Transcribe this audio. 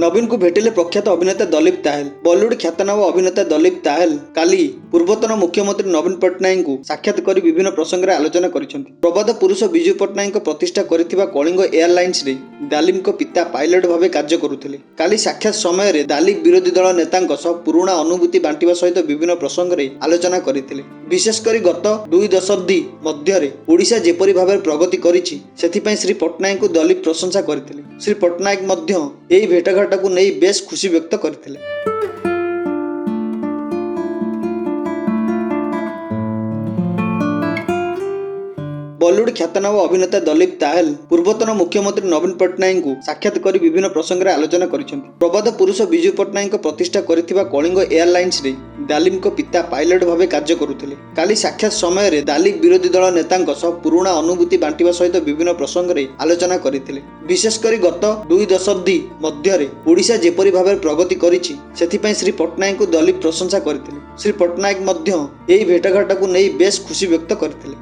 ନବୀନଙ୍କୁ ଭେଟିଲେ ପ୍ରଖ୍ୟାତ ଅଭିନେତା ଦଲୀପ ତାହେଲ। ବଲିଉଡ ଖ୍ୟାତନାମା ଅଭିନେତା ଦଲୀପ ତାହେଲ କାଲି ପୂର୍ବତନ ମୁଖ୍ୟମନ୍ତ୍ରୀ ନବୀନ ପଟ୍ଟନାୟକଙ୍କୁ ସାକ୍ଷାତ କରି ବିଭିନ୍ନ ପ୍ରସଙ୍ଗରେ ଆଲୋଚନା କରିଛନ୍ତି। ପ୍ରବାଦ ପୁରୁଷ ବିଜୁ ପଟ୍ଟନାୟକଙ୍କ ପ୍ରତିଷ୍ଠା କରିଥିବା କଳିଙ୍ଗ ଏୟାରଲାଇନ୍ସରେ ଦାଲିମଙ୍କ ପିତା ପାଇଲଟ ଭାବେ କାର୍ଯ୍ୟ କରୁଥିଲେ। କାଲି ସାକ୍ଷାତ ସମୟରେ ଦାଲିବ ବିରୋଧୀ ଦଳ ନେତାଙ୍କ ସହ ପୁରୁଣା ଅନୁଭୂତି ବାଣ୍ଟିବା ସହିତ ବିଭିନ୍ନ ପ୍ରସଙ୍ଗରେ ଆଲୋଚନା କରିଥିଲେ। ବିଶେଷ କରି ଗତ 2 ଦଶନ୍ଧି ମଧ୍ୟରେ ଓଡ଼ିଶା ଯେପରି ଭାବରେ ପ୍ରଗତି କରିଛି, ସେଥିପାଇଁ ଶ୍ରୀ ପଟ୍ଟନାୟକଙ୍କୁ ଦଲୀପ ପ୍ରଶଂସା କରିଥିଲେ। ଶ୍ରୀ ପଟ୍ଟନାୟକ ମଧ୍ୟ ଏହି ଭେଟଘାଟକୁ ନେଇ ବେଶ୍ ଖୁସି ବ୍ୟକ୍ତ କରିଥିଲେ। ବଲିଉଡ ଖ୍ୟାତନାମା ଅଭିନେତା ଦଲୀପ ତାହେଲ ପୂର୍ବତନ ମୁଖ୍ୟମନ୍ତ୍ରୀ ନବୀନ ପଟ୍ଟନାୟକଙ୍କୁ ସାକ୍ଷାତ କରି ବିଭିନ୍ନ ପ୍ରସଙ୍ଗରେ ଆଲୋଚନା କରିଛନ୍ତି। ପ୍ରବାଦ ପୁରୁଷ ବିଜୁ ପଟ୍ଟନାୟକଙ୍କ ପ୍ରତିଷ୍ଠା କରିଥିବା କଳିଙ୍ଗ ଏୟାରଲାଇନ୍ସରେ ଦାଲିମଙ୍କ ପିତା ପାଇଲଟ ଭାବେ କାର୍ଯ୍ୟ କରୁଥିଲେ। କାଲି ସାକ୍ଷାତ ସମୟରେ ଦାଲିବ ବିରୋଧୀ ଦଳ ନେତାଙ୍କ ସହ ପୁରୁଣା ଅନୁଭୂତି ବାଣ୍ଟିବା ସହିତ ବିଭିନ୍ନ ପ୍ରସଙ୍ଗରେ ଆଲୋଚନା କରିଥିଲେ। ବିଶେଷ କରି ଗତ 2 ଦଶନ୍ଧି ମଧ୍ୟରେ ଓଡ଼ିଶା ଯେପରି ଭାବରେ ପ୍ରଗତି କରିଛି, ସେଥିପାଇଁ ଶ୍ରୀ ପଟ୍ଟନାୟକଙ୍କୁ ଦଲୀପ ପ୍ରଶଂସା କରିଥିଲେ। ଶ୍ରୀ ପଟ୍ଟନାୟକ ମଧ୍ୟ ଏହି ଭେଟଘାଟକୁ ନେଇ ବେଶ୍ ଖୁସି ବ୍ୟକ୍ତ କରିଥିଲେ।